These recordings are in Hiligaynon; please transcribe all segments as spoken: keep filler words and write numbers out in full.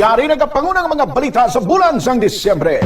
Yari nagapanguna ang mga balita sa bulan sang Disyembre.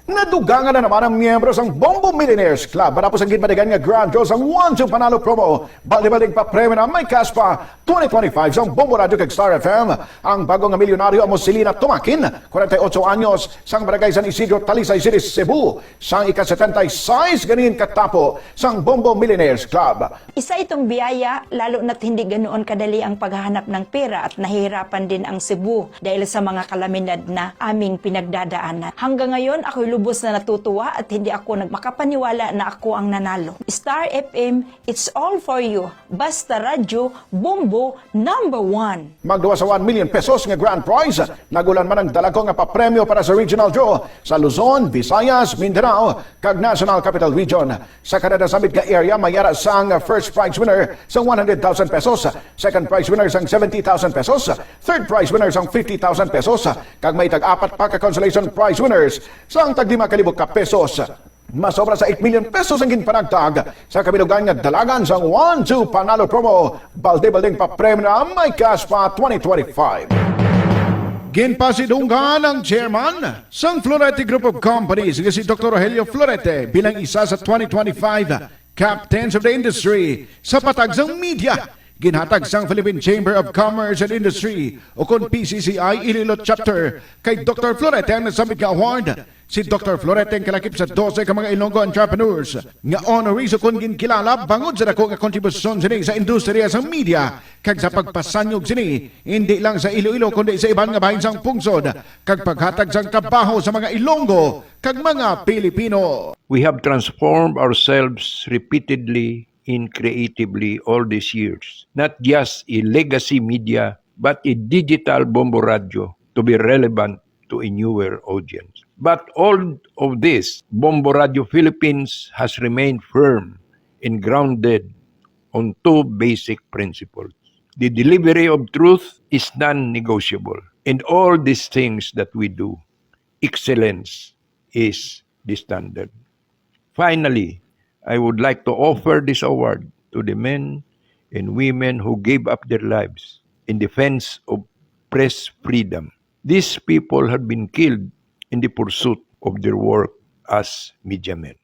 Nadugangan na naman ang miyembro sang Bombo Millionaires Club matapos ang ginpatigan nga grand draw sang One Two Panalo promo. Balde-baldeng papremyo na may cash pa twenty twenty-five sang Bombo Radyo kag Star F M. Ang bago nga milyonaryo amo si Lina Tumakin, forty-eight anyos, sang Barangay San Isidro, Talisay City, Cebu. Sang ika-setenta y seis ganin ka tapo sang Bombo Millionaires Club. Isa itong biyaya, lalo na't hindi ganoon kadali ang paghahanap ng pera at nahihirapan din ang Cebu dahil sa mga kalamidad na aming pinagdadaanan. Hanggang ngayon, ako'y lubos na natutuwa at hindi ako nag-, makapaniwala na ako ang nanalo. Star F M, it's all for you. Basta Radyo, Bombo, number one. Magduwa sa one million pesos nga grand prize. Nag-ulan man ang dalago nga papremyo para sa regional draw sa Luzon, Visayas, Mindanao, kag National Capital Region. Sa kada nasambit nga area, may yara sang first prize winner sang one hundred thousand pesos, second prize winner sang seventy thousand pesos, third prize winner sang fifty thousand pesos, kag may tag-apat pa ka consolation prize winners sang tag lima ka libo ka pesos. Masobra sa eight million pesos ang ginpanagtag sa kabilugan nga dalagan sang One Two Panalo Promo. Balde-baldeng papremyo na may cash pa twenty twenty-five. Ginpasidunggan ang chairman sang Florete Group of Companies nga si Doktor Rogelio Florete bilang isa sa twenty twenty-five Captains of the Industry sa patag sang media. Ginhatag sang Philippine Chamber of Commerce and Industry, o kon P C C I Iloilo Chapter, kay Doktor Florete ang nasambit nga award. Si Doktor Florete ang kalakip sa dose ka mga Ilonggo entrepreneurs nga honorees, o kon ginkilala bangod sa dako nga kontribusyon sini sa industriya sang media kag sa pagpasanyog sini hindi lang sa Iloilo kundi sa iban nga bahin sang pungsod kag paghatag sang trabaho sa mga Ilonggo kag mga Pilipino. We have transformed ourselves repeatedly and creatively all these years, not just a legacy media, but a digital Bombo Radio to be relevant to a newer audience. But all of this, Bombo Radio Philippines has remained firm and grounded on two basic principles. The delivery of truth is non-negotiable. In all these things that we do, excellence is the standard. Finally, I would like to offer this award to the men and women who gave up their lives in defense of press freedom. These people have been killed in the pursuit of their work as media men.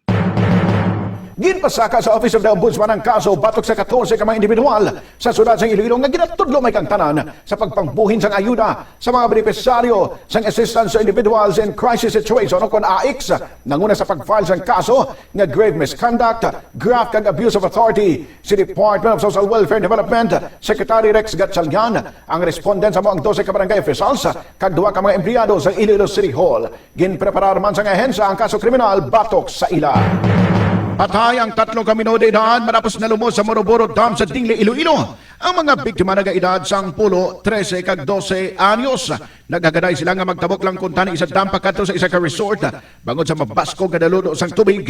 Ginpasaka sa Office of the Ombudsman ang kaso batok sa katorse ka mga individual sa siyudad sa Iloilo nga ginatudlo may kangtanan sa pagpangbuhin sang ayuda sa mga benepisyaryo sang Assistance to Individuals in Crisis Situation o kon AICS, nanguna sa pag-file sang kaso nga grave misconduct, graft kag abuse of authority. Si Department of Social Welfare and Development Secretary Rex Gatchalian ang respondent sa amo ang dose ka barangay officials kag duha ka mga empleyado sa Iloilo City Hall. Ginpreparar man sang ahensya ang kaso kriminal batok sa ila. Patay ang tatlo ka minor de edad matapos nalumos sa Moroboro Dam sa Dingle, Iloilo. Ang mga biktima nagaedad sang pulo, trese kag dose anyos. Naghagaday sila nga magtabok lang kuntani sa dam pakadto sa isa ka resort bangod sa mabaskog nga daludo sang tubig.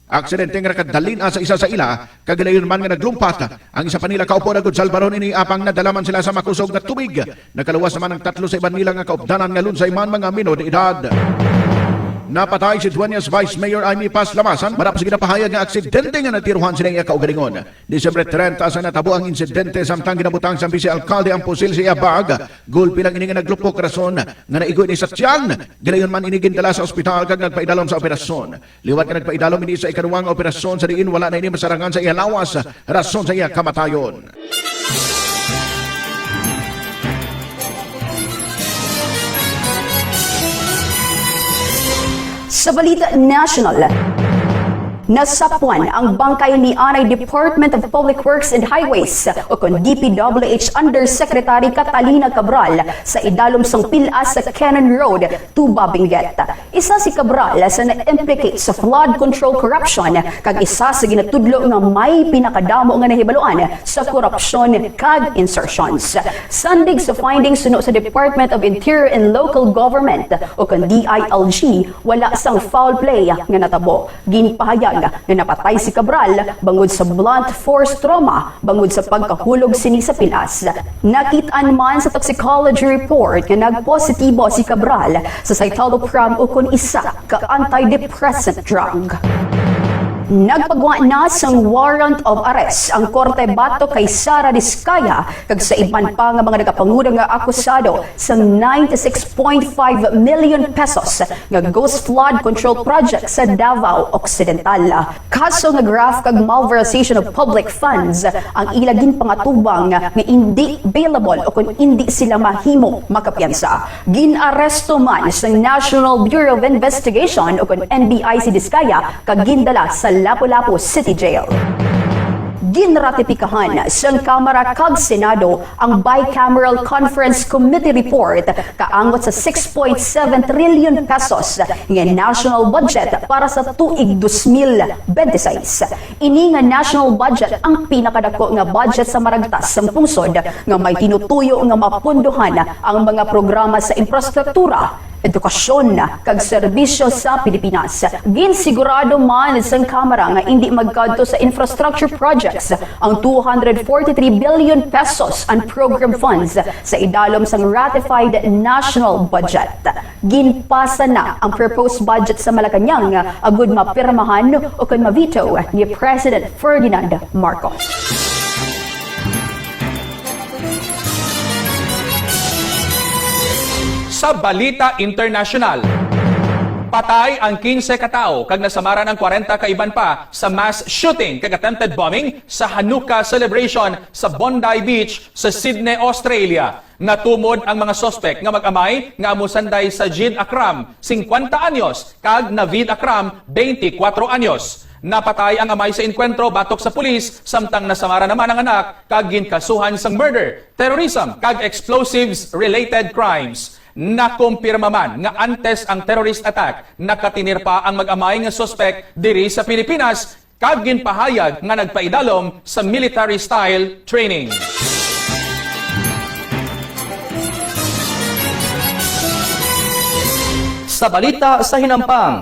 Aksidente nga nakadalin-a sa isa sa ila, kag gilayon man nga naglumpat ang isa pa nila kaupo, nagud salbaron ini apang nadala man sila sa makusog nga tubig. Nakaluwas naman ang tatlo sa iban nila nga kaupdanan nga lunsay man mga minor de edad. Napatay si Dueñas Vice Mayor Amy Paz Lamasan matapos ginapahayag nga aksidente nga natirohan sila iya kaugalingon. Disyembre trenta sa natabo ang insidente samtang ginabutang sang Vice Alkalde ang pusil sa iya bag. Gulpi lang ini nga naglupok rason nga naigo ini sa tiyan. Gilayon man ini gindala sa ospital kag nagpaidalom sa operasyon. Liwat nga nagpaidalom ini sa ikaduwa nga operasyon sa diin wala na ini masarangan sa iya lawas, rason sa iya kamatayon. Sa balita national, nasapwan ang bangkay ni anay Department of Public Works and Highways o kon D P W H Undersecretary Catalina Cabral sa idalom sang pil-as sa Cannon Road, Tuba, Benguet. Isa si Cabral sa na-implicate sa flood control corruption, kag isa sa ginatudlo nga may pinakadamo nga nahibaluan sa korupsyon kag insertions. Sandig sa findings suno sa Department of Interior and Local Government o kon D I L G, wala sang foul play nga natabo. Ginpahayag nga napatay si Cabral bangod sa blunt force trauma bangod sa pagkahulog sini sa pil-as. Nakit-an man sa toxicology report nga nagpositibo si Cabral sa citalopram o kon isa ka antidepressant drug. Nagpagwa na sang warrant of arrest ang korte batok kay Sara Discaya kag sa iban pa nga mga nagapanguna nga akusado sang ninety-six point five million pesos nga ghost flood control project sa Davao Occidental. Kaso nga graft kag malversation of public funds ang ila ginpangatubang nga indi bailable o kon indi sila mahimo makapiyansa. Gin-aresto man sa National Bureau of Investigation o kon N B I si Discaya kag gindala sa Lapu-Lapu City Jail. Ginratipikahan sang Kamara kag Senado ang Bicameral Conference Committee Report kaangot sa six point seven trillion pesos nga national budget para sa tuig dos mil benti seis. Ini nga national budget ang pinakadako nga budget sa maragtas sang pungsod nga may tinutuyo nga mapundohan ang mga programa sa infrastruktura, edukasyon, kag serbisyo sa Pilipinas. Ginsigurado man sang Kamara nga indi magkadto sa infrastructure projects ang two hundred forty-three billion pesos and program funds sa idalom sang ratified national budget. Ginpasa na ang proposed budget sa Malacañang agud mapirmahan o kon ma-veto ni President Ferdinand Marcos. Sa balita internasyonal, patay ang quince ka tawo kag nasamaran ang kwarenta ka iban pa sa mass shooting kag attempted bombing sa Hanukkah celebration sa Bondi Beach sa Sydney, Australia. Natumod ang mga suspek nga mag-amay nga amo sanday Sajid Akram, singkwenta anyos, kag Naveed Akram, twenty-four anyos. Napatay ang amay sa enkwentro batok sa pulis, samtang nasamara naman ang anak kag ginkasuhan sang murder, terrorism, kag explosives-related crimes. Nakumpirma man nga antes ang terrorist attack, nakatinir pa ang mag-amay nga suspek diri sa Pilipinas kag ginpahayag nga nagpaidalom sa military-style training. Sa balita sa hinampang,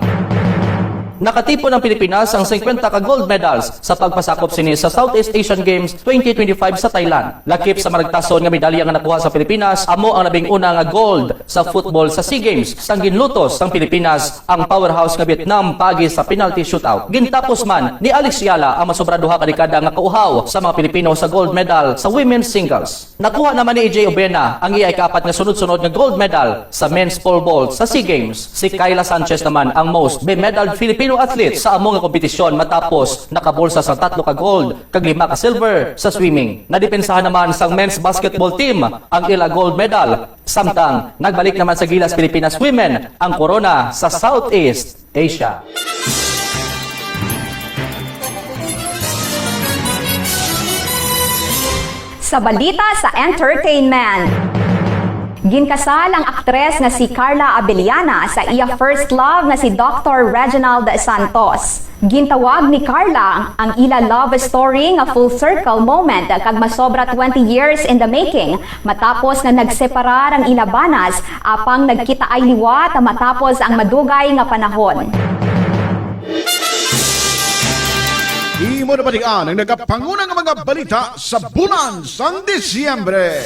nakatipon ang Pilipinas sang singkwenta ka gold medals sa pagpasakop sini sa Southeast Asian Games twenty twenty-five sa Thailand. Lakip sa maragtason nga medalya nga nakuha sa Pilipinas, amo ang labing una nga gold sa football sa SEA Games, sang ginlutos sang Pilipinas ang powerhouse nga Vietnam paagi sa penalty shootout. Gintapos man ni Alex Yala ang masobra duha ka dekada nga kauhaw sa mga Pilipino sa gold medal sa women's singles. Nakuha naman ni E J Obena ang iya ikaapat nga sunod-sunod nga gold medal sa men's pole vault sa SEA Games. Si Kyla Sanchez naman ang most bemedaled Filipino athlete sa amo nga kompetisyon, matapos nakabulsa sang tatlo ka gold kag lima ka silver sa swimming. Nadepensahan naman sang men's basketball team ang ila gold medal, samtang nagbalik naman sa Gilas Pilipinas Women ang korona sa Southeast Asia. Sa balita sa entertainment, ginkasal ang aktres nga si Carla Abellana sa iya first love nga si Doctor Reginald Santos. Gintawag ni Carla ang ila love story nga full circle moment kag masobra twenty years in the making, matapos nga nagseparar ang ila banas apang nagkitaay liwat matapos ang madugay nga panahon. Imo na batian ang nagapanguna nga mga balita sa bulan sang Disyembre.